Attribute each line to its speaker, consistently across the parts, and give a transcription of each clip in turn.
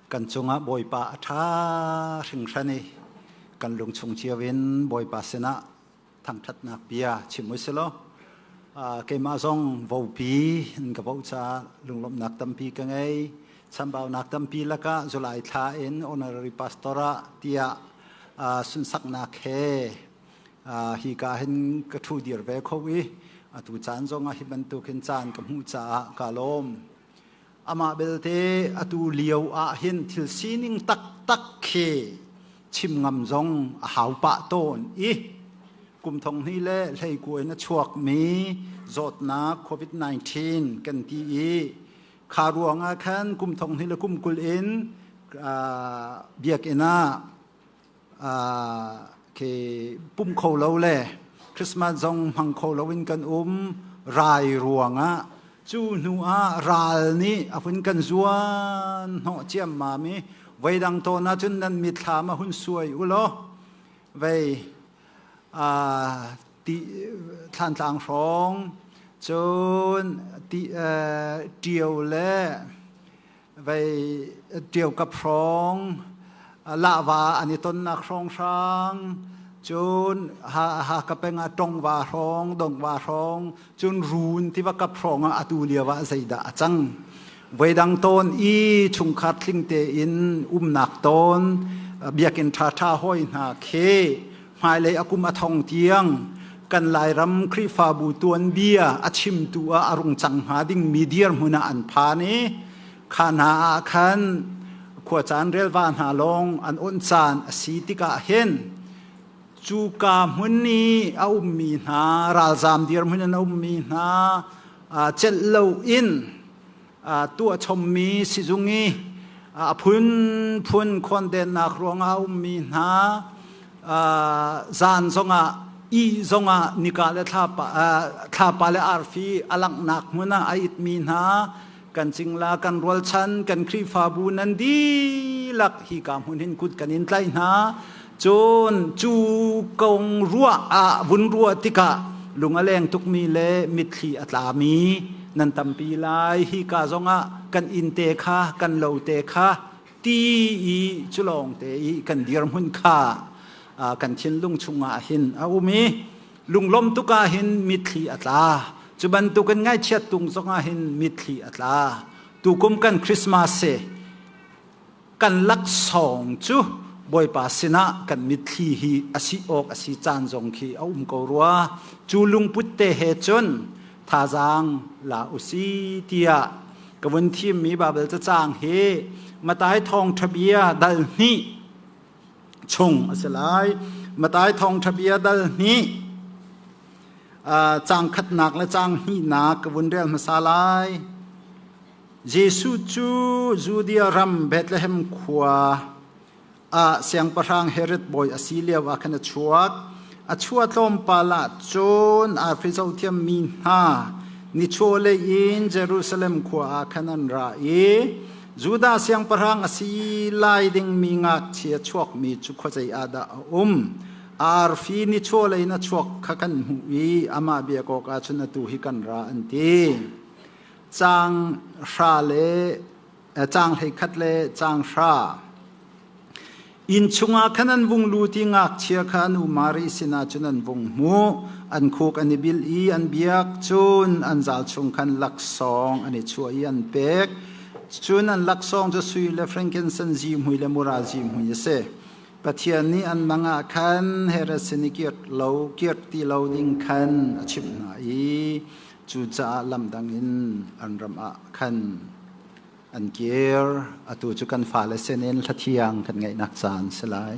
Speaker 1: Kan cungah Bawipa a ṭha hringhran i kan lungchung cio in Bawipa sinah thangṭhatnak bia chim u silaw keimah zong vopi in ka voh caah lunglawmhnak tampi ka ngei. Chambaunak tampi lakah July thla in honorary pastor ah tiah sunsaknak he hi ka hin ka ṭhu dir ve kho i atu caan zongah hi bantukin caan ka hmuh caah ka lawm. Amah belte atu lio ah hin thil sining taktak khi chim ngam zong a hau pah tawn i kum thong hnih le hleikua in a chuakmi zawtnak COVID-19 kan ti i kha ruangah khan kum thong hnih le kum 20 in biakinn ah khi pum kho lo le Christmas zong hmang kho lo in kan um rai ruangah. Cu hnu ah ral nih a hun kan zuan hnawh ciammam i voidang tawn ahcun nan mitthlam a hun suai u law vei ti Thlantlang hrawng cun ti Ṭio le vei Ṭio kap hrawng Lahva an i tonnak hrawnghrang, cun Hakha peng ah Tongva hrawng, Dongva hrawng, cun Run tiva kap hrawng ah atu lio ah zeidah a cang. Voidang tawn i chungkhar tling tein umnak tawn biakinn ṭhaṭha hawi hna khi hmailei a kum a thong tiang kan Lairam Khrihfabu tuanbia a chimtu ah a rung cang hnga dingmi dirhmun ah an phan i kha hna ah khan khuacaan relva hna lawng an onh caan a si tikah hin cuka hmun i a ummi hna, ralzaam dirhmun in a ummi hna, celh loin tuah chommi sizung i a phunphun khawndennak ruangah a ummi hna, zan zongah ih zongah nika le thlapa le arfi a langhnak hmun ah a itmi hna kan cingla, kan rualchan, kan Khrihfabu nan dihlak hika hmun hin kut kan in tlaih hna. Cun cu kong ruah ah vun ruah tikah lung a leng tukmi le mitthli a tlami nan tampi lai. Hika zongah kan inn te kha, kan lo te kha ti i cu lawng te i kan dirhmun kha kan thinlung chungah hin a um i lunglawm tuk ah hin mitthli a tla. Cu bantukin ngaihchiat tung zongah hin mitthli a tla. Tukum kan Christmas si kan laksawng cu Bawipa sinah kan mitthli hi a si awk a si caan zong khi a um ko rua. Cu lungput te he cun thazaang la usi tiah ka vun thimmi Baibal cacang hi Matai Thawngṭha Bia dal hnih chung a si lai. Matai Thawngṭha Bia dal hnih caang khatnak le caang hnihnak ka vun rel hmasa lai. Jesuh cu Judea ram Bethlehem khua ah siangpahrang Herod bawi a si lio ah khan a chuak. A chuah tlawmpal ah cun arfi zohthiam mi hna nichuahlei in Jerusalem khua ah khan an ra i Judah siangpahrang a si lai dingmi ngakchia chuakmi cu khuazei ah dah a um? Arfi nichuahlei in a chuak kha kan hmuh i amah biak awkah cun atu hi kan ra, an ti. Caang hra le caang 11 le caang 9. Inn chungah khan an vung lut i ngakchia kha nu Mari sinah cun an vung hmuh. An khuk an i bil i an biak, cun an zal chung khan laksawng an i chuah i an pek. Cun an laksawng cu sui le frankincense zihmui le mura zihmui a si. Pathian nih an mang ah khan Herod sin i kir lo kir ti lo ding khan a chimh hna i cucaah lamdang in an ram ah khan an kir. Atu cu kan fale sinin hlathiang kan ngeihnak caan si lai.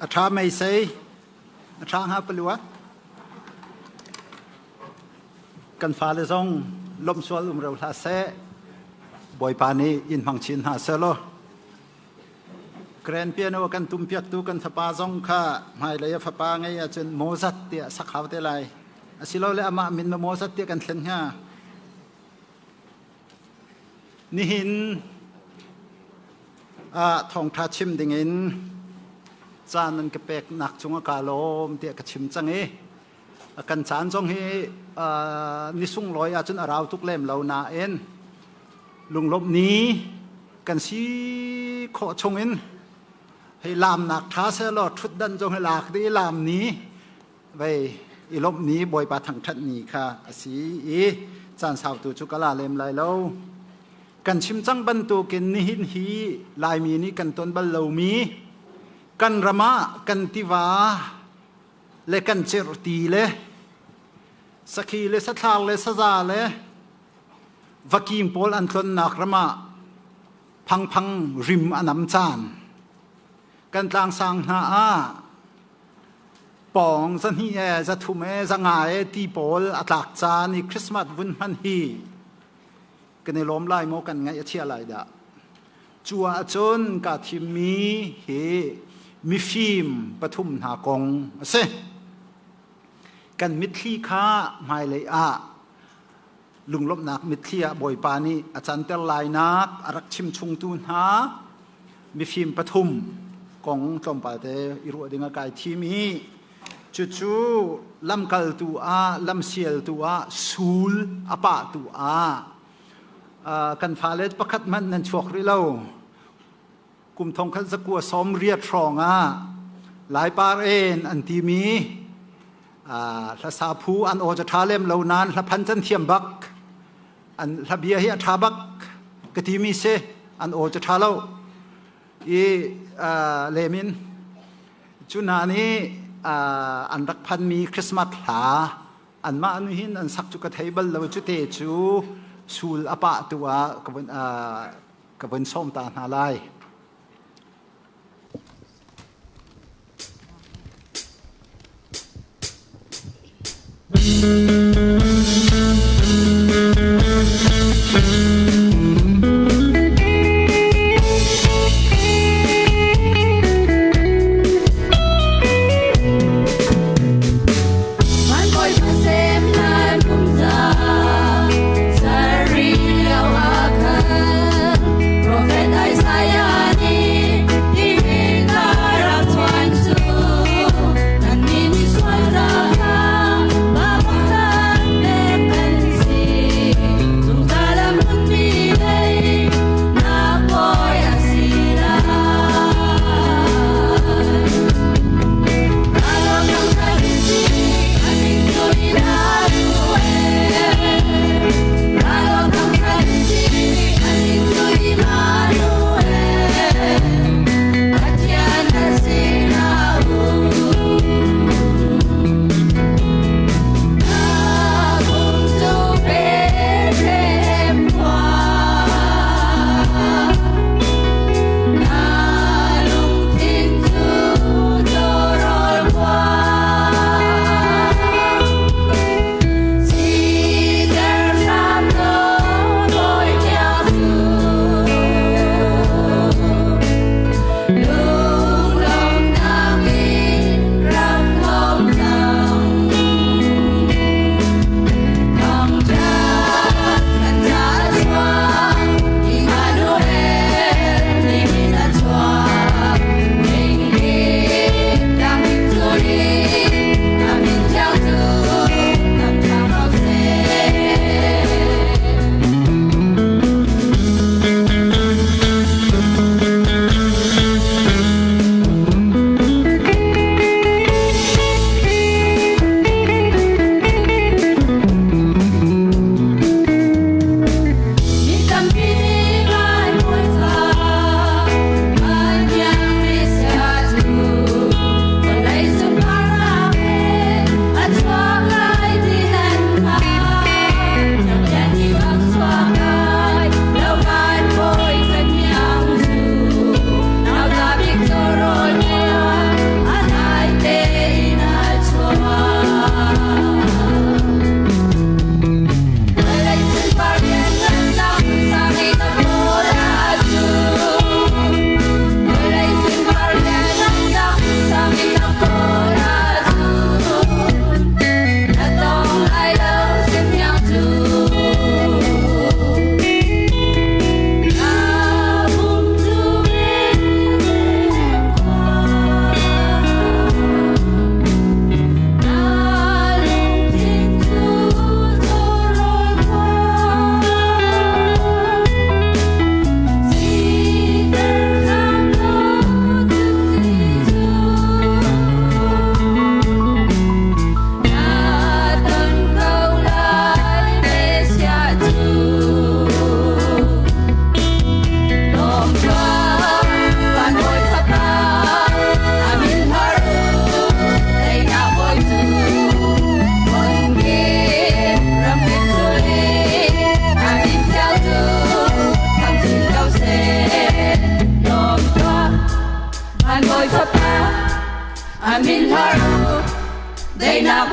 Speaker 1: A ṭha meisei, a ṭha hnga palua. Kan fale zong lawmhsual um reo hlah seh. Bawipa nih in hmang chin hna seh law. Grand piano kan tumpiaktu kan fapa zong kha hmailei a fapa ngei ahcun Mozart tiah sak hau te lai. Asilole amah min ma Mozart tiah kan thlen hnga. Nihin ah thawngṭha chim dingin caan nan ka peknak cungah kaa lawm tiah ka chim cang i kan caan zong hi ni sunglawi ahcun a rau tuk lem lo nain lunglawmh ni kan si khawh chungin hei laamnak ṭha sehlaw ṭhutdan zong hi lak dih i laam ni vei i lawmh ni Bawipa thangṭhat ni kha a si i caan sautu cu ka la lem lai lo. Kan chim cang bantukin nihin hi Laimi nih kan ton bal lomi kan ram ah kan tiva le kan cerhti le sakhi le sathlar le saza le vaking pawl an tlonnak ram ah phangphang rim a nam caan kan tlangsang hna ah pawng zahnih e zathum e zanga e ti pawl a tlak caan i Christmas vun hman hi kan i lawm lai maw kan ngaih a chia lai dah. Cu ahcun kaa thimmi hi mifim pathum hna kong a si. Kan mitthli kha hmailei ah lunglawmhnak mitthli ah Bawipa nih a canter lainak a rak chim chungtu hna mifim pathum kong tlawmpal te i ruah ding ah kai thim i cucu lamkaltu ah lamsialtu ah sul a pahtu ah kan fale pakhat hmanh nan chuak rih lo. Kum thong khat zakua sawm riat hrawng ah Laipar en an timi hlasa phu an aw ca ṭha lem lo nain hlaphan can thiam bak, an hlabia hi a ṭha bak ka timi si, an aw ca ṭha lo i lemin cu hna nih an rak phanmi Christmas hla anmah nu hin an sak cu ka thei bal lo. Cu te cu sul a pah tu ah ka vun sawm ta hna lai.
Speaker 2: Van Bawipa sem nan um za, Sari lio ah khan, Prophet Isaiah.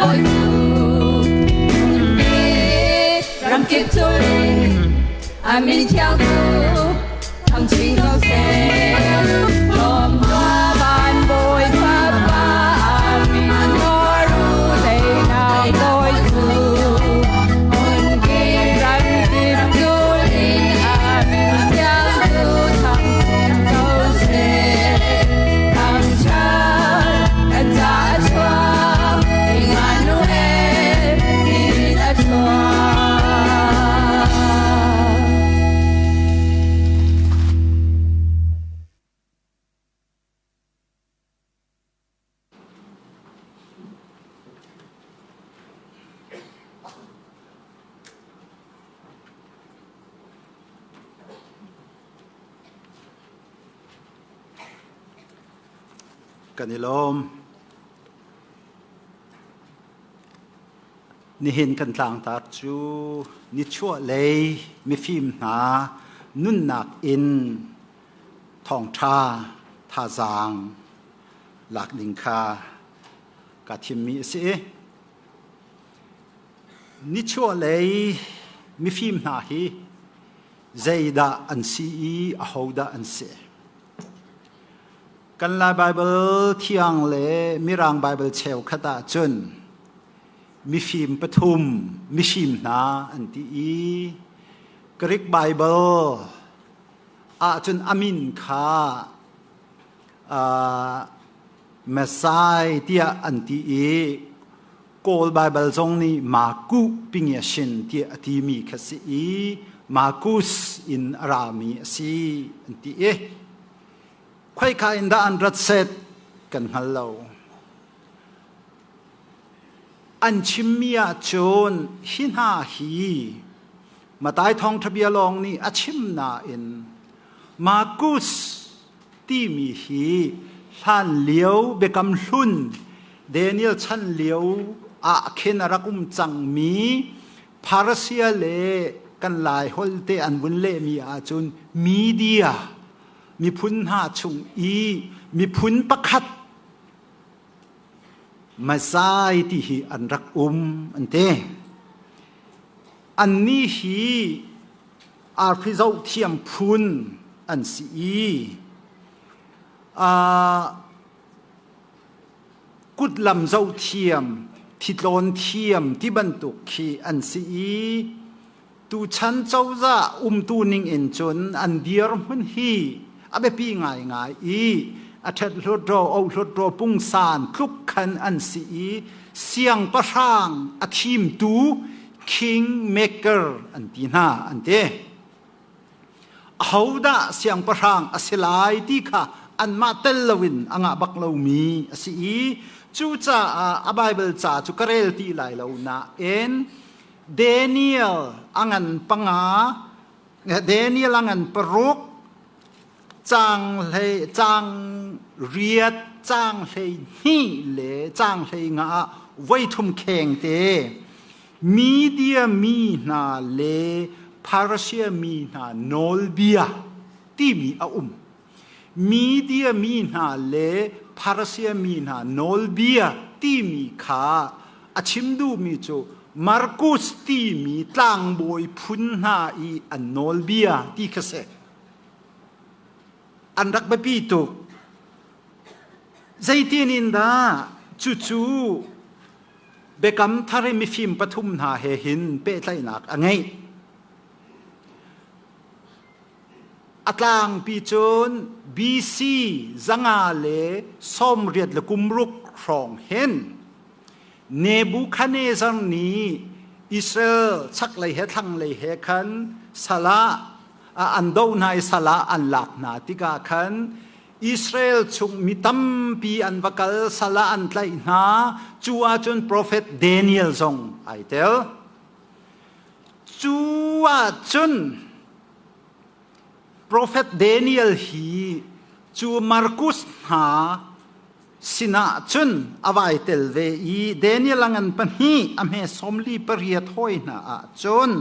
Speaker 2: Bawi cu ramkip cun a min thiang cu thang chin ko seh. Lawm van Bawi Fapa a min Teinak Bawi cu hmunkip ramkip cul in a min thiang cu thang chin ko seh. Thangṭhat kan ca a chuak, Immanuel in a chuak.
Speaker 1: Kan i lawm. Nihin kan tlangtar cu nichuah lei mifim hna nunnak in thawngṭha thazaang lak ding kha kaa thimmi a si. Nichuah lei mifim hna hi zeidah an si i ahodah an si? Kan Lai Baibal thiang le Mirang Baibal cheukhat ah cun mifim pathum mifim hna an ti i Greek Baibal ahcun a min kha Messiah tiah an ti i Kawl Baibal zong nih Maku Pingyashin tiah a timi kha si i Markus in a rami a si an ti i khoika in dah an rat set kan hngal lo. An chimmi ahcun hi hna hi Matai thawngṭha bia lawng nih a chim nain Markus timi hi hlan lio Biakam Hlun Daniel chan lio ah khin a rak um cangmi Pharisia le kan Lai holh te an vun lehmi ahcun media miphun hna chung i miphun pakhat Messiah ti hi an rak um an ti. Annih hi arfi zohthiam phun an si i kutlam zohthiam, thitlawn thiam ti bantuk khi an si i tuchan cozah umtu ning in cun an dirhmun hi a biapi ngaingai i a ṭhet hlutro o hlutro pungsan tluk khan an si i siangpahrang a thimtu kingmaker an ti hna an ti. Ahodah siangpahrang a si lai ti kha anmah tel loin a ngah bak lomi a si i cucaah a Baibal ca cu ka rel ti lai lo nain Daniel a ngan panga Daniel a ngan paruk caang hlei caang riat caang hlei hnih le caang hlei nga ah voi thum kheng te Media mi hna le Persia mi hna nawlbia timi a um. Media mi hna le Persia mi hna nawlbia timi kha a chim duhmi cu Markus timi tlangbawi phun hna i an nawlbia ti kha si. An rak biapi tuk. Zeitin in dah cucu Biakam Thar i mifim pathum hna he hin pehtlaihnak a ngeih? A tlangpi cun BC 586 hrawng hin Nebuchadnezzar nih Israel chaklei he thlanglei he khan sal ah an doh hna i sal ah an lak hna tikah khan Israel chung mi tampi an va kal sal ah an tlaih hna. Cu ahcun profet Daniel zong ai tel. Cu ahcun profet Daniel hi cu Markus hna sinah cun a vai tel ve i Daniel a ngan pahnih a hme 48 hawi hna ah cun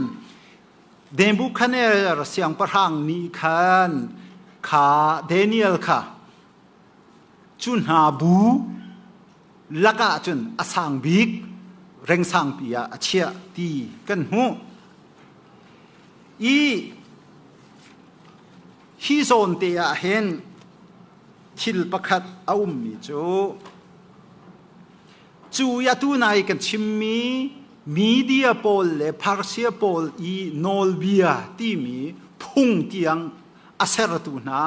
Speaker 1: Nebuchadnezzar siangpahrang nih khan kha Daniel kha cu hna bu lakah cun a sang bik. rengsangpi ah a chiah ti kan hmuh. I hi zawn te ah hin thil pakhat a ummi cu cu i atu nai kan chimmi media pawl le Persia pawl i nawlbia timi phung tiang a sertu hna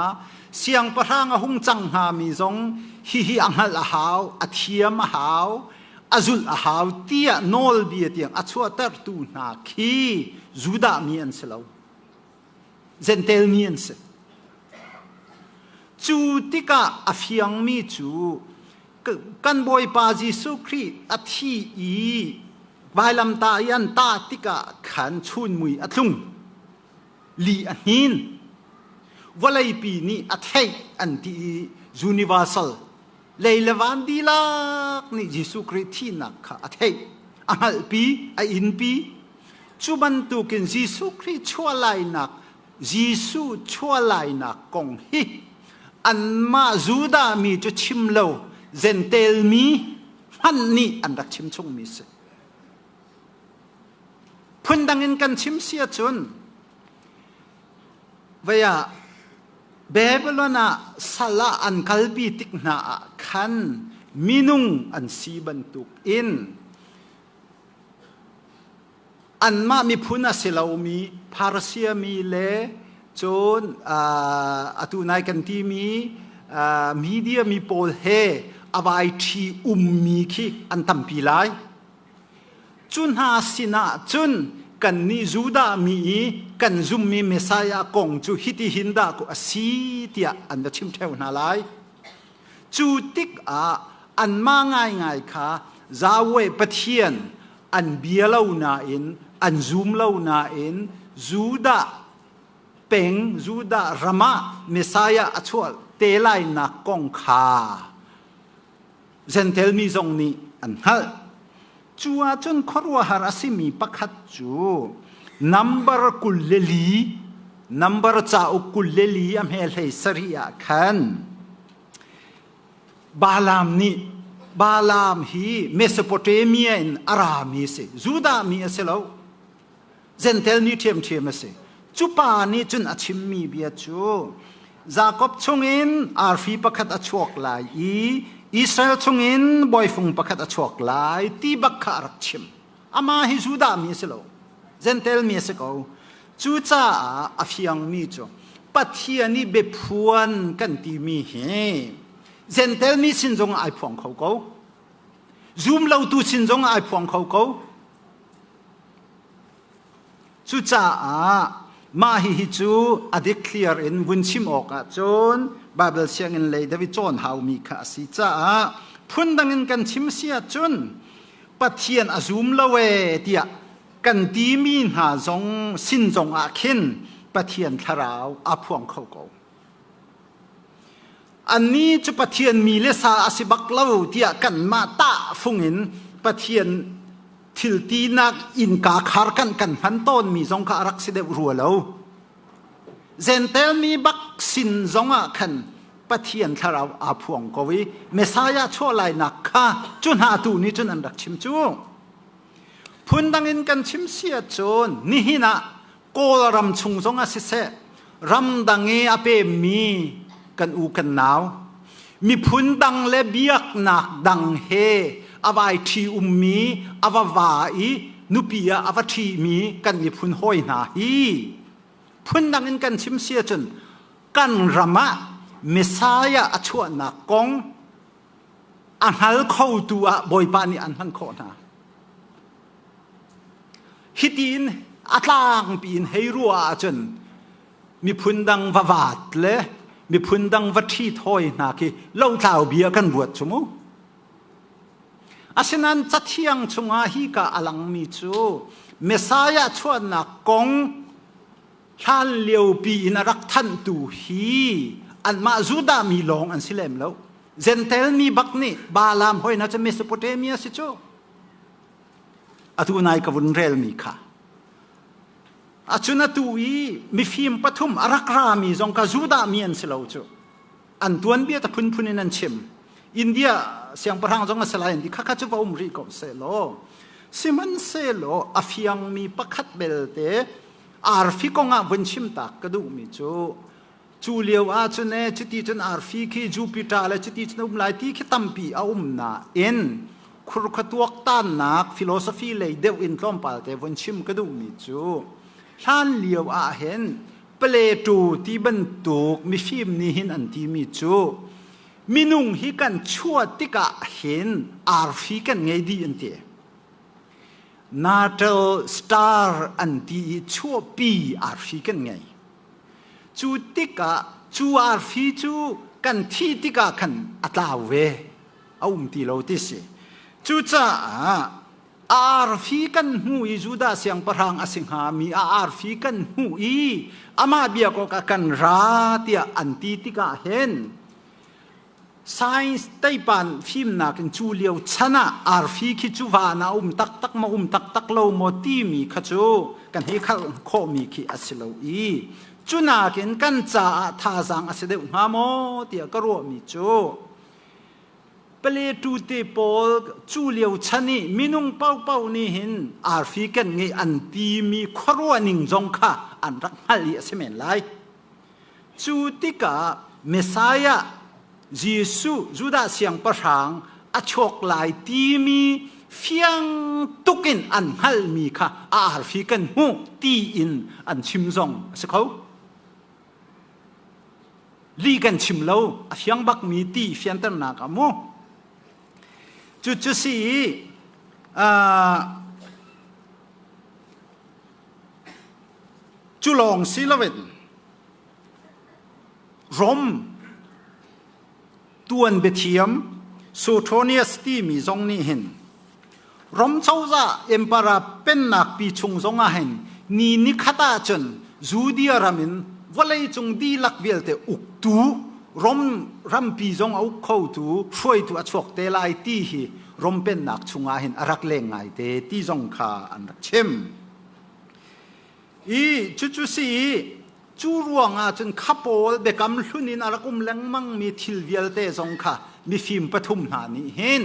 Speaker 1: siangpahrang a hung cang hngami zong hihi a hngalh a hau, a thiam a hau, a zulh a hau tiah nawlbia tiang a chuahtertu hna khi Judah mi an si lo. Jentail mi an si. Cu tikah a fiangmi cu kan Bawipa Jesuh Khrih a thi i vailamtah i an tah tikah khan chunmui a tlung. Li a hnin. Vawleipi nih a theih an ti i universal lei le van dihlak nih Jesuh Khrih thihnak kha a theih, a hngalhpi, a inpi. Cu bantukin Jesuh Khrih chuah Jesuh chuah lainak kong hi anmah Judah mi cu chim lo Jentail mi hmanh nih an rak chim chungmi si. Phundang in kan chim si ahcun vei ah Babylon ah sal ah an kalpi tik hna ah khan minung an si bantuk in anmah miphun a si lomi Persia mi le cun atu nai kan timi media mi pawl he a vai ṭhi ummi khi an tampi lai. Cu hna sinah cun kannih Judah mi i kan zummi Messiah kong cu hitihin dah a si tiah an va chim ṭheo hna lai. Cu tikah anmah ngaingai kha Yahweh Pathian an bia lo nain an zum lo nain Judah peng Judah ram ah Messiah a chuah te lainak kong kha Jentail mi zong nih an hngalh. Cu ahcun khuaruahhar a simi pakhat cu nambar 24, nambar cauk 24 a hme 17 ah khan Balaam nih Balaam hi Mesopotamia in a rami a si. Judah mi a si lo. Jentail mi ṭhiamṭhiam a si. Cu pa nih cun a chimmi bia cu Jakob chungin arfi pakhat a chuak lai i Israel chungin bawifung pakhat a chuak lai ti bak kha a rak chim. Amah hi Judah mi a si lo. Jentail mi a si ko. Cucaah a fiangmi cu Pathian i biaphuan kan timi hi Jentail mi sin zong ai phuang kho ko. Zum lotu sin zong ai phuang kho ko. Cucaah mah hihi cu a dikthliar in vun chim awk ahcun Baibal sianginn lei deuh i cawn haumi kha a si caah phundang in kan chim si ahcun Pathian a zum lo ee tiah kan timi hna zong sin zong ah khin Pathian thlarau a phuang kho ko. Annih cu Pathian mi le sa a si bak lo tiah kanmah tahfung in Pathian thil tinak innka khar kan kan hman tawnmi zong kha a rak si deuh rua lo. Jentail mi bak sin zong ah khan Pathian thlarau aa phuang ko i Messiah chuah lainak kha cu hna tu nih cun an rak chim cu. Phundang in kan chim si ahcun nihin ah Kawlram chung zong ah siseh ramdang i a pemmi kan u kan nau miphun dang le biaknak dang he a vai ṭhi ummi a va va i nupi ah a va ṭhimi kan miphun hawi hna hi phundang in kan chim si ahcun kan ram ah Messiah a chuahnak kong a hngal khotu ah Bawipa nih an hman khawh hna. Hitin a tlangpi in hei ruah ahcun miphun dang va vaat le miphun dang va ṭhit hawi hna khi lotlau bia kan ruat cu mu. Asinain Cathiang chungah hika a langmi cu Messiah chuahnak kong hlan liopi in a rak thanhtu hi anmah Judah mi lawng an si lem lo. Jentail mi bak nih Balaam hoi hna cu Mesopotamia si cu. Atu nai ka vun relmi kha. Acun atu i mifim pathum a rak rami zong kha Judah mi an si lo cu. An tuanbia ta phunphun in an chim. India siangpahrang zong a si lai an ti. Khakha cu va um rih ko seh law. Sihmanhsehlaw a fiangmi pakhat belte arfi kongah vun chim tak ka duhmi cu cu lio ahcun e cuti cun arfi khi Jupiter le cuti cun a um lai ti khi tampi a um nain khurkhua tuaktannak philosophy lei deuh in tlawmpal te vun chim ka duhmi cu hlan lio ah hin Plato ti bantuk mifim nih hin an timi cu minung hi kan chuah tikah hin arfi kan ngei dih an ti. Natal star an ti i chuahpi arfi kan ngei. Cu tikah cu arfi cu kan thih tikah khan a tlau ve, a um ti lo ti si. Cucaah arfi kan hmu i Judah siangpahrang a si hngami a arfi kan hmu i amah biak awkah kan ra tiah an ti tikah hin science teipan fimnak in cu lio chan ah arfi khi cu van ah um taktak maw um taktak lo maw timi kha cu kan hei khalh khawhmi khi a si lo i cu nakin kan caah thazaang a si deuh hnga maw tiah ka ruahmi cu Paletu te pawl cu lio chan i minung paohpaoh nih hin arfi kan ngeih an timi khuaruah ning zong kha an rak hngalh i a si men lai. Cu tikah Messiah Jesuh Judah siangpahrang a chuak lai timi fiang tuk in an hngalhmi kha a arfi kan hmuh ti in an chim zong a si kho. Li kan chim lo, a fiang bakmi ti fianternak ah mu. Cucu si i cu lawng si loin Rom tuan biathiam Suetonius timi zong nih hin Rom cozah emperor pennak pi chung zong ah hin ni nikhat ahcun Judea ram in vawleicung dihlak vialte uktu Rom rampi zong a uk khotu hruaitu a chuak te lai ti hi Rom pennak chungah hin a rak leng ngai te ti zong kha an rak chim. I cucu si i cu ruangah cun kha pawl biakam hlun in a rak um lengmangmi thil vialte zong kha mifim pathum hna nih hin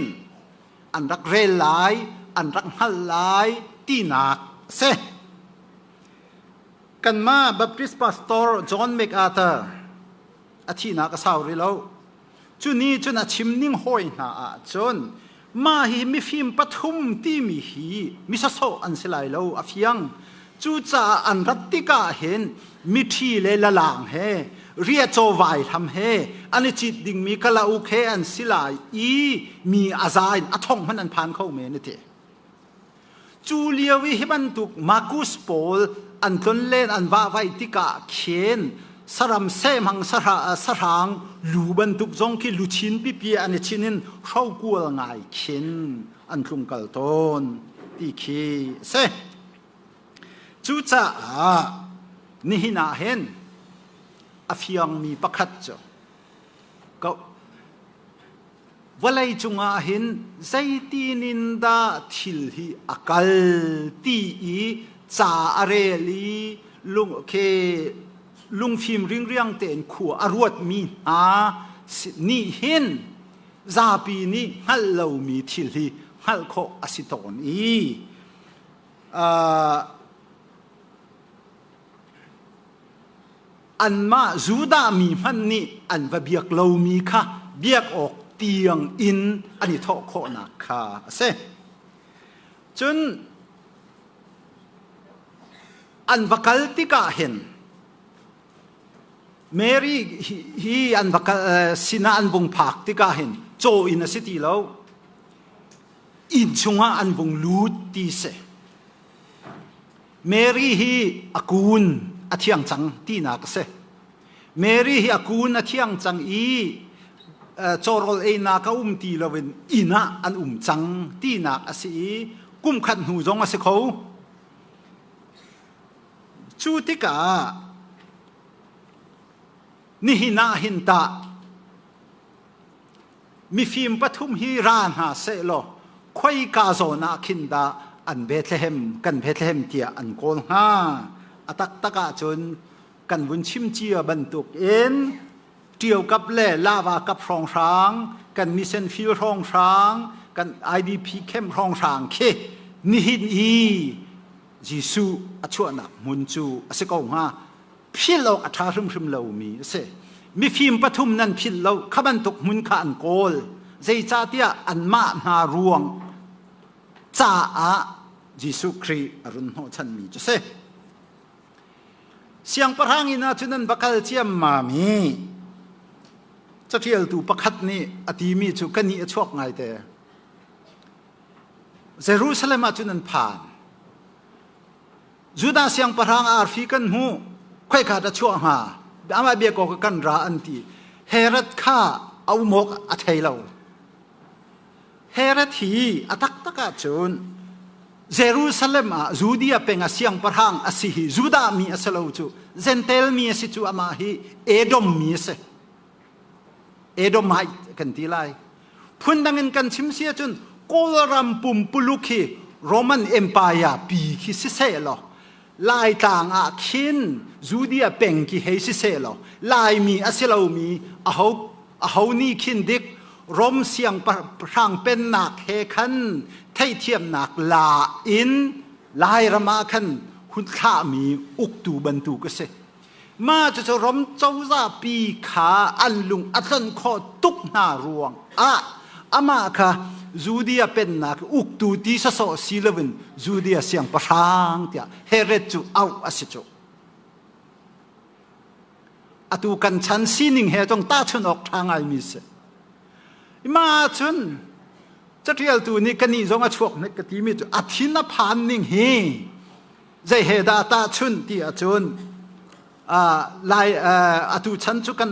Speaker 1: an rak rel lai, an rak hngalh lai tinak a si. Kanmah Baptist pastor John MacArthur a thihnak a sau rih lo. Cu ni cun a chim ning hawi hna ah cun mah hi mifim pathum timi hi mi sawsawh an si lai lo a fiang. Cucaah an rat tikah hin miṭhi le lalang he riacaw vaihlam he an i cit dingmi kalauk he an si lai i mi a za in a thong hmanh an phan kho men a ti. Cu lio i hi bantuk Marcus pawl an tlonlen an vahvaih tikah khin saram sehmang sahrang lu bantuk zong khi luchin pipi an i chin in hrokual ngai khin an tlungkal tawn ti khi a si. Cucaah nihin ah hin a fiangmi pakhat cu vawlei cungah hin zeitin in dah thil hi a kal ti i ca a rel i lung khi lungfim ringriang tein khua a ruatmi hna nih hin zapi nih hngalh lomi thil hi hngalh khawh a si tawn i Anmah Judah mi hmanh nih an va biak lomi kha biak awk tiang in an i thawh khawhnak kha a si. Cun an va kal tikah hin Mary hi an va kal sinah an vung phak tikah hin caw in a si ti lo. Inn chungah an vung lut ti si. Mary hi a kun a thiang cang tinak a si. Mary hi a kun a thiang cang i cawrawl einak a um ti loin inn ah an um cang tinak a si i kum khat hnu zong a si kho. Cu tikah nihin ah hin tah Mifim pathum hi ra hna sehlaw khoika zawn ah khin dah an Bethlehem kan Bethlehem tiah an kawl hnga? A taktak ahcun kan vun chim cia bantuk in Ṭio kap le Lava kap hrawnghrang, kan mission field hrawnghrang, kan IDP camp hrawnghrang khi Nihin i Jesuh a chuahnak hmun cu a si ko hnga. Philh awk a ṭha hrimhrim lomi a si. Mifim pathum nan philh lo, kha bantuk hmun kha an kawl. Zeicahtiah anmah hna ruang caah Jesuh Khrih a run hnawhchanmi cu si. Siangpahrang inn ah cun an va kal ciammam i caṭialtu pakhat nih a timi cu ka nih a chuak ngaite. Jerusalem ah cun an phan. Judah siangpahrang arfi kan hmuh, khoika dah chuah hnga? Amah bia ko kan ra an ti. Herod kha a um awk a thei lo. Herod hi a taktak ahcun Jerusalem ah Judea peng ah siangpahrang a si hi Judah mi a si lo cu Gentile mi a si cu amah hi Edom mi a si. Edomite kan ti lai. Phundang in kan chim si ahcun Kawlram pumpuluk hi Roman Empire pi khi siseh law Laitlang ah khin Judea peng khi hei siseh law Laimi a si lomi aho aho nih khin dik Rom siangpahrang pennak he khan theithiamnak la in Lairam ah khan hun thlahmi uktu bantuk a si. Mah cucu Rom cozah pi kha an lung a tlon khawh tuk hna ruang ah amah kha Judea pennak uktu ti sawsawh si loin Judea siangpahrang tiah Herod cu auh a si cu. Atu kan chan sining he cong tahchunh awk ṭha ngaimi si. Mah cun caṭialtu nih kanih zong a chuak hnik ka timi cu a thin a phan ning hi zei he dah tahchunh ti ahcun lai atu chan cu kan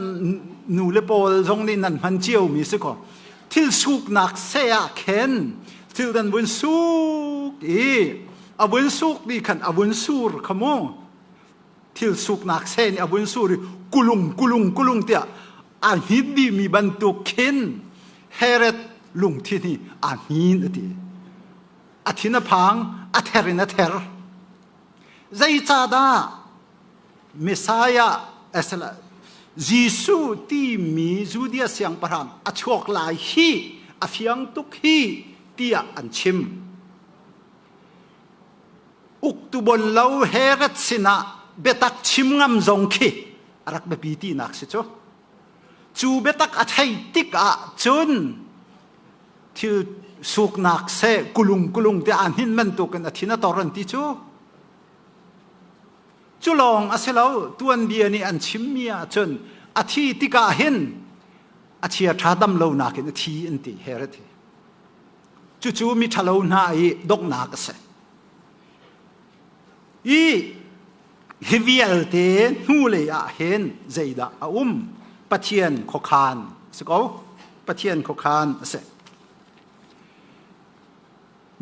Speaker 1: nu le pawl zong nih nan hman ciomi si ko thil suknak seh ah khin thil dan vun suk i a vun suk ni khan a vun sur kha mu thil suknak seh nih a vun sur i kulung kulung kulung tiah a hnin dihmi bantuk khin Herod lungthin hi a hnin a ti. A thin a phang, a ther in a ther. Zeicahdah Messiah asala Jesuh timi Judea siangpahrang a chuak lai hi a fiang tuk hi tiah an chim. Uktu bon lo Herod sinah biatak chim ngam zong khi a rak biapi tinak si cu. Cu biatak a theih tikah cun thil suknak seh kulung kulung te aa hnin bantukin a thin a tor an ti cu. Cu lawng a si lo, tuanbia nih an chimmi ahcun a thi tikah hin a chia ṭha dam lo nakin a thi an ti Herod hi. Cucu mi ṭhalo hna i donghnak a si. I hi vialte hnulei ah hin zeidah a um? Pathian khuakhan a si ko. Pathian khuakhan a si.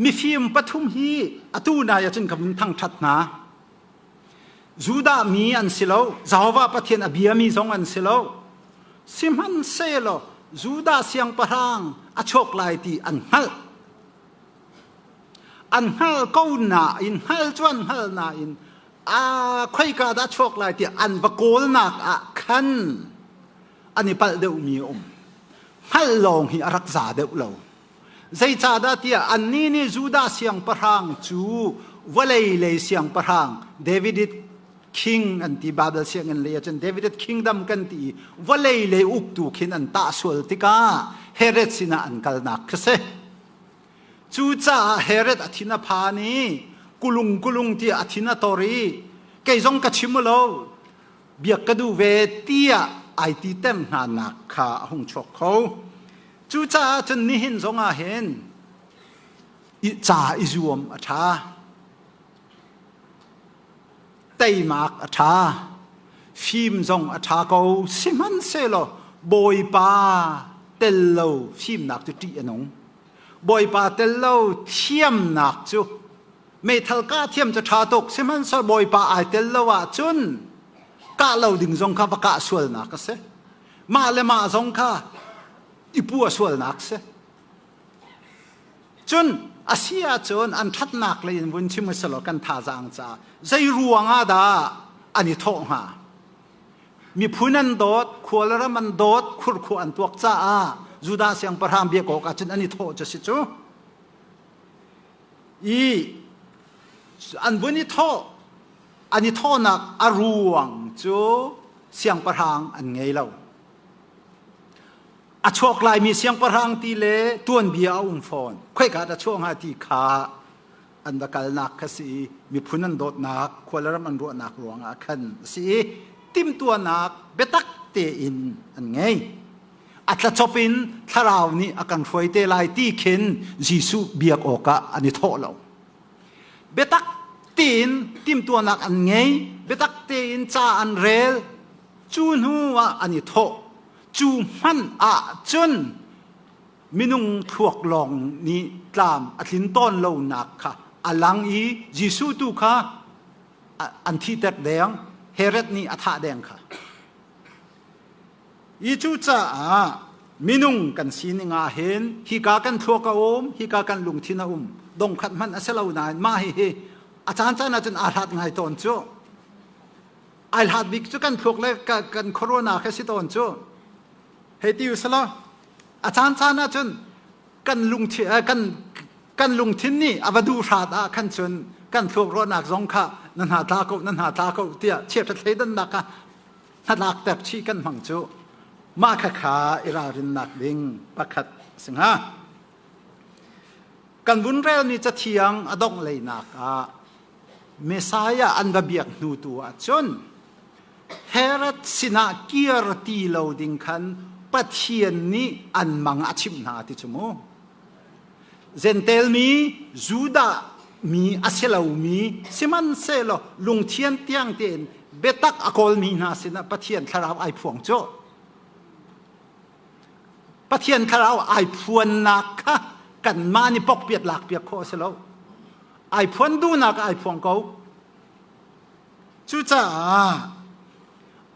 Speaker 1: Mifim pathum hi atu nai ahcun ka vun thangṭhat hna. Judah mi an si lo, Jehovah Pathian a biami zong an si lo. Sihmanhsehlaw Judah siangpahrang a chuak lai ti an hngalh. An hngal ko nain hngal cu an hngal nain a khoika dah chuak lai tiah an va kawlnak ah khan an i palh deuhmi a um. Hngalh lawng hi a rak za deuh lo. Zeicahdah tiah annih nih Judah siangpahrang cu vawlei lei siangpahrang David king an ti Bible sianginn lei ahcun David kingdom kan ti i vawlei lei uktu khin an tah sual tikah Herod sinah an kalnak kha si. Cucaah Herod a thin a phan i kulung kulung tiah a thin a tor i kei zong ka chim lo biak ka duh ve tiah ai ti ter hna nak kha a hung chuak kho. Cucaah cun nihin zong ah hin ca i zuam a ṭha. Teimak a ṭha. Fim zong a ṭha ko. Sihmanhsehlaw Bawipa tel lo fimnak cu ṭih a nung. Bawipa tel lo thiamnak cu meithal kah thiam cu ṭha tuk. Sihmanhsehlaw Bawipa ai tel lo ahcun kah lo ding zong kha va kah sualnak a si. Mah le mah zong kha i pua sualnak si. Cun a si ahcun an ṭhatnak lei in vun chim usalaw kan thazaang caah zei ruang ah dah an i thawh hnga? Miphun an dawt, khua le ram an dawt, khurkhua an tuak caah Judah siangpahrang biak awk ahcun an i thawh cu si cu. I an vun i thawh an i thawhnak a ruang cu siangpahrang an ngei lo. A chuak laimi siangpahrang ti le tuanbia a um fawn. Khoika dah chuah hnga ti kha an va kalnak kha si i miphun an dawtnak, khualaram an ruahnak ruangah khan a si i timhtuahnak biatak tein an ngei. A tlacop in thlarau nih a kan hruai te lai ti khin Jesuh biak awkah an i thawh lo. Biatak tein timhtuahnak an ngei, biatak tein ca an rel, cu hnu ah an i thawh. Cu hmanh ah cun minung thluak lawng nih tlam a tlin tawn lonak kha a lang i Jesuh tu kha an thihter deng, Herod nih a thah deng kha. I cucaah minung kan sining ah hin hika kan thluak a um, hika kan lungthin a um. Dongkhat hmanh a si lo nain mah hihi a caancaan ahcun aa hlat ngai tawn cu. Ai hlat bik cu kan thluak le kan corona kha si tawn cu. Hei ti usalaw a caancaan ahcun kan lungthin kan kan lungthin nih a va duh hrat ah khan cun kan thluak ruahnak zong kha na hna tla ko na hna tla ko tiah chiat thleidannak kha hnatlak ter chih kan hmang cu mah khakha i ralrinnak ding pakhat si hnga. Kan vun relmi cathiang a dongh leinak ah Messiah an va biak hnu tu ah cun Herod sinah kir ti lo ding khan Pathian nih an mang a chimh hna ti cu mu. Gentel mi Judah mi a si lomi sihmanhsehlaw lungthian tiang tein biatak a kawlmi hna sinah Pathian thlarau ai phuang cu. Pathian thlarau ai phuannak kha kanmah nih pokpiat lakpiak khawh a si lo. Ai phuan duhnak ah ai phuang ko. Cucaah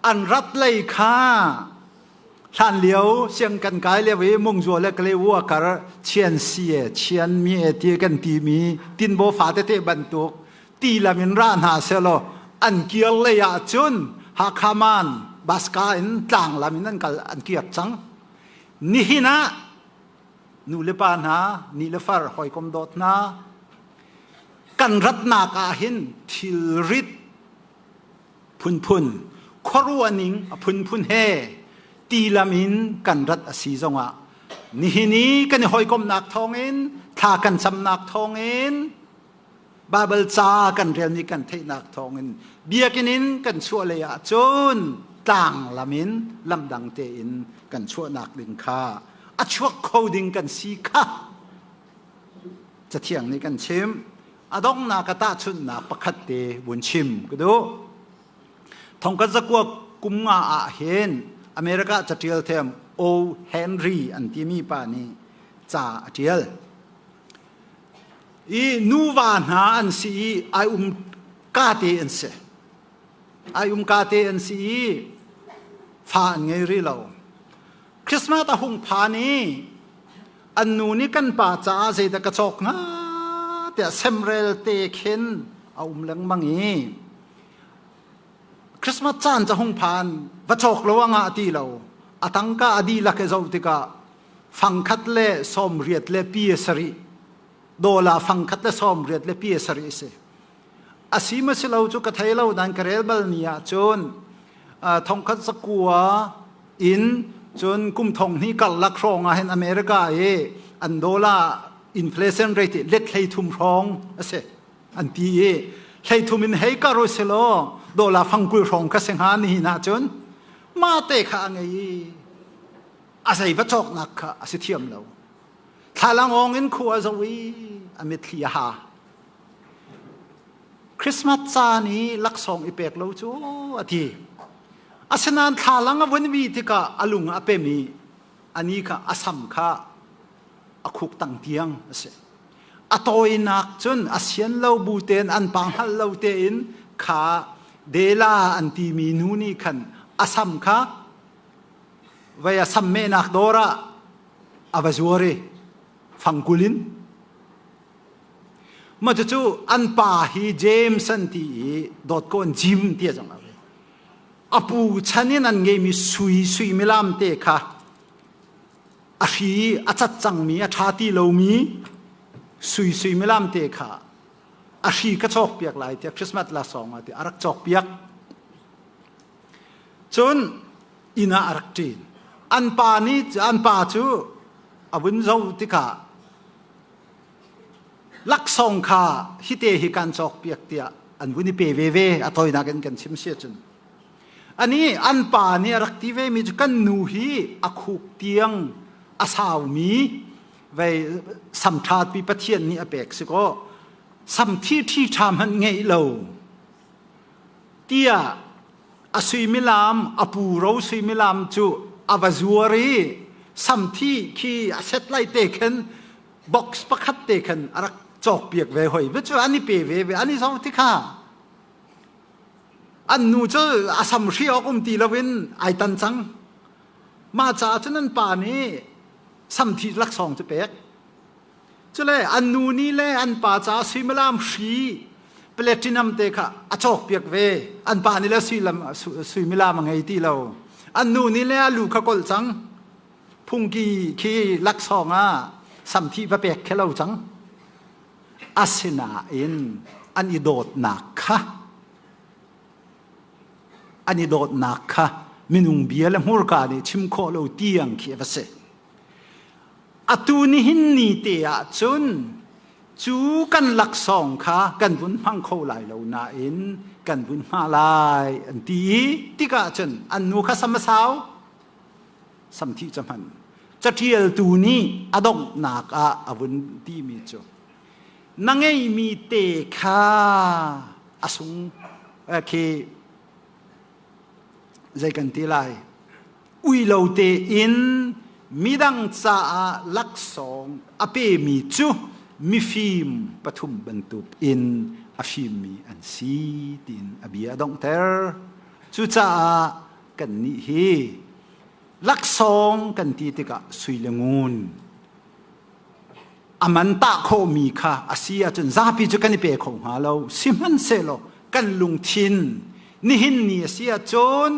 Speaker 1: an rat lei kha hlan lio siang kan kai lio i mungzua le kalewa kar chian si e chian mi e ti kan ti mi tinbo fa tete bantuk ti lam in ra hna selaw an kir lei ah cun Hakha man Baska in tlang lam in an kal an kir cang. Nihin ah nu le pa hna ni le far hawikom dawt hna kan ratnak ah hin thilrit phunphun khuaruahning a phunphun he ti lam in kan rat a si zongah nihin i kan i hawikomhnak thawngin thla kan camnak thawngin Baibal ca kan relmi kan theihnak thawngin biakinn in kan chuah lei ah cun tlang lam in lamdang tein kan chuahnak ding kha a chuak kho ding kan si kha Cathiang nih kan chim. A donghnak a tahchunhnak pakhat te vun chim ka duh. Thongkat zakua kum nga ah hin America catial thiam O. Henry an timi pa nih ca a tial. I nuva hna an si i ai um ka te an si. Ai um ka te an si i fa an ngei rih lo. Christmas a hung phan i an nu nih kan pa caah zeidah ka cawk hnga tiah semrel te khin a um lengmang i Christmas caan ca hung phan va cawk lo a ngah ti lo a tangka a dihlak i zoh tikah fangkhat le 80 le pi sarih dola fangkhat le 80 le pi sarih a si a si ma si lo cu ka thei lo dan ka rel bal mi ah cun thongkhat zakua in cun kum thong hnih karlak hrawng ah hin America i an dollar inflation rate let 30 hrawng a si an ti i 30 in hei kar u silaw dollar fangkul hrawng kha si hnga nihin ah cun ma te kha a ngei i a zei va cawknak kha a si thiam lo thlalangawng in khua a zoh i a mitthli a ha Christmas caan i laksawng i pek lo cu a ti. Asinain thlalang a vun vi tikah a lung a pem i ani kha a sam kha a khuk tang tiang a si. A tawinak cun a sian lo bu tein an pa hngalh lo tein kha Dela an timi nu nih khan a sam kha vei a sam mehnak dawr ah a va zuar i fangkul in Mah cucu an pa hi James an ti i dawtkawn Jim ti a zong a A pu chan in an ngeimi sui suimilam te kha a hri a cat cangmi a ṭha ti lomi Sui suimilam te kha a hri ka cawk piak lai tiah Christmas la song ah ti a rak cawk piak. Cun inn ah a rak ṭin. An pa nih an pa cu a vun zo tikah laksawng kha hite hi kan cawk piak tiah an vun i pe veve a tawinak in kan chim si ahcun. Ani an pa nih a rak ti ve mi cu kan nu hi a khuk tiang a saumi vei samṭhat pi Pathian nih a pek si kaw samthi ṭhi ṭha hmanh ngeih lo tiah a suimilam a pu ro suimilam cu a va zuar i samthi khi a set lai te khan box pakhat te khan a rak cawk piak ve hoi ve cu an i pe ve ve an i zo ti kha an nu cu a sam hri awk um ti loin ai tan cang mah caah cun an pa nih samthi laksawng cu pek Cule an nu nih le an pa caah suimilam hri platinum te kha a cawkpiak ve. An pa nih le suimilam a ngei ti lo. An nu nih le a lu kha kolh cang. Phungki khi laksawng ah samthi va pek khe lo cang. Asinain an i dawtnak kha an i dawtnak kha minung bia le hmurka nih chim khawh lo tiang khi a va si. Atu nihin ni te ah cun cu kan laksawng kha kan vun hmang kho lai lo nain kan vun hma lai an ti i tikah cun an nu kha sam a sau samthih ca hman caṭialtu nih a donghnak ah a vun timi cu na ngeimi te kha a sung khi zei kan ti lai ui lo tein midang caah laksawng a pemi cu mifim pathum bantuk in a fimmi an si tiin a bia a donghter. Cucaah kannih hi laksawng kan ti tikah sui le ngun a man tah khawhmi kha a si ahcun zapi cu kan i pe kho hnga lo. Sihmanhsehlaw kan lungthin nihin ni a si ahcun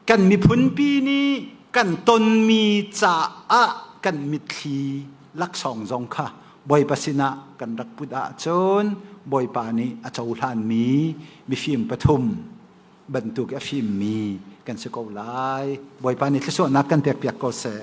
Speaker 1: Kan miphunpi nih kan tonmi caah kan mitthli laksawng zong kha Bawipa sinah kan rak put ahcun Bawipa nih a cohlanmi mifim pathum bantuk a fimmi kan si ko lai. Bawipa nih thluachuahnak kan pekpiak ko seh.